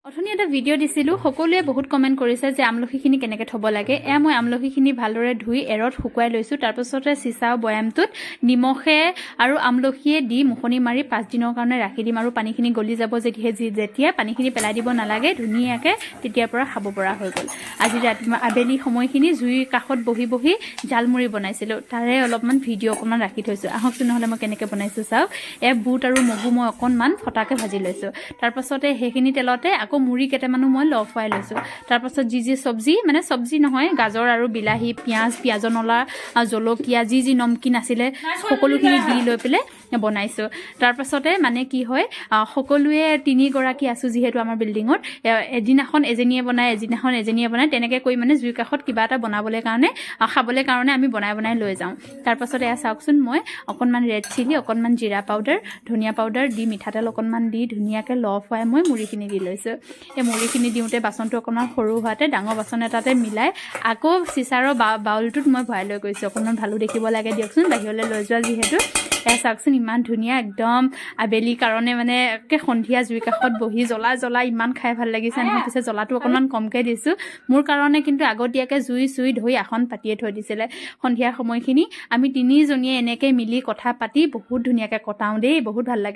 অথনি এটা ভিডিঅ' দিছিলোঁ, সকলোৱে বহুত কমেণ্ট কৰিছে যে আমলখিখিনি কেনেকৈ থ'ব লাগে। এয়া মই আমলখিখিনি ভালদৰে ধুই এৰত শুকুৱাই লৈছোঁ। তাৰপাছতে চিচা বৈয়ামটোত নিমখে আৰু আমলখিয়ে দি মুখনি মাৰি 5 দিনৰ কাৰণে ৰাখি দিম আৰু পানীখিনি গলি যাব যেতিয়া পানীখিনি পেলাই দিব নালাগে। ধুনীয়াকৈ তেতিয়াৰ পৰা খাব পৰা হৈ গ'ল। আজি ৰাতি আবেলি সময়খিনি জুইৰ কাষত বহি বহি জালমুড়ি বনাইছিলোঁ। তাৰে অলপমান ভিডিঅ' অকণমান ৰাখি থৈছোঁ। আহকচোন নহ'লে, মই কেনেকৈ বনাইছোঁ চাওক। এয়া বুট আৰু মগু মই অকণমান ফটাকৈ ভাজি লৈছোঁ। তাৰপাছতে সেইখিনি তেলতে আকৌ মুড়ি কেইটামানো মই লফুৱাই লৈছোঁ। তাৰপাছত যি যি চব্জি, মানে চব্জি নহয়, গাজৰ আৰু বিলাহী, পিঁয়াজ, পিঁয়াজৰ নলা, জলকীয়া, যি যি নমকিন আছিলে সকলোখিনি দি লৈ পেলাই বনাইছোঁ। তাৰপাছতে মানে কি হয়, সকলোৱে তিনিগৰাকী আছোঁ যিহেতু আমাৰ বিল্ডিঙত, এদিনাখন এজনীয়ে বনায়, এদিনাখন এজনীয়ে বনায়, তেনেকৈ কৰি মানে জুইৰ কাষত কিবা এটা বনাবলৈ কাৰণে, খাবলৈ কাৰণে আমি বনাই বনাই লৈ যাওঁ। তাৰপাছত এয়া চাওকচোন, মই অকণমান ৰেড চিলি, অকণমান জিৰা পাউডাৰ, ধনিয়া পাউডাৰ দি, মিঠাতেল অকণমান দি ধুনীয়াকৈ লফুৱাই মই মুড়িখিনি দি লৈছোঁ। এই মুড়িখিনি দিওঁতে বাচনটো অকণমান সৰু হোৱাতে ডাঙৰ বাচন এটাতে মিলাই আকৌ চিচাৰৰ বাউলটোত মই ভৰাই লৈ গৈছোঁ। অকণমান ভালো দেখিব লাগে দিয়কচোন, বাহিৰলৈ লৈ যোৱা যিহেতু। এয়া চাওকচোন, ইমান ধুনীয়া একদম আবেলি কাৰণে মানে একে সন্ধিয়া জুই কাষত বহি জ্বলা জ্বলা ইমান খাই ভাল লাগিছে নহয়। পিছে জ্বলাটো অকণমান কমকৈ দিছোঁ মোৰ কাৰণে, কিন্তু আগতীয়াকৈ জুই চুই ধৰি আসন পাতিয়ে থৈ দিছিলে। সন্ধিয়া সময়খিনি আমি তিনিজনীয়ে এনেকৈ মিলি কথা পাতি বহুত ধুনীয়াকৈ কটাওঁ দেই, বহুত ভাল লাগে।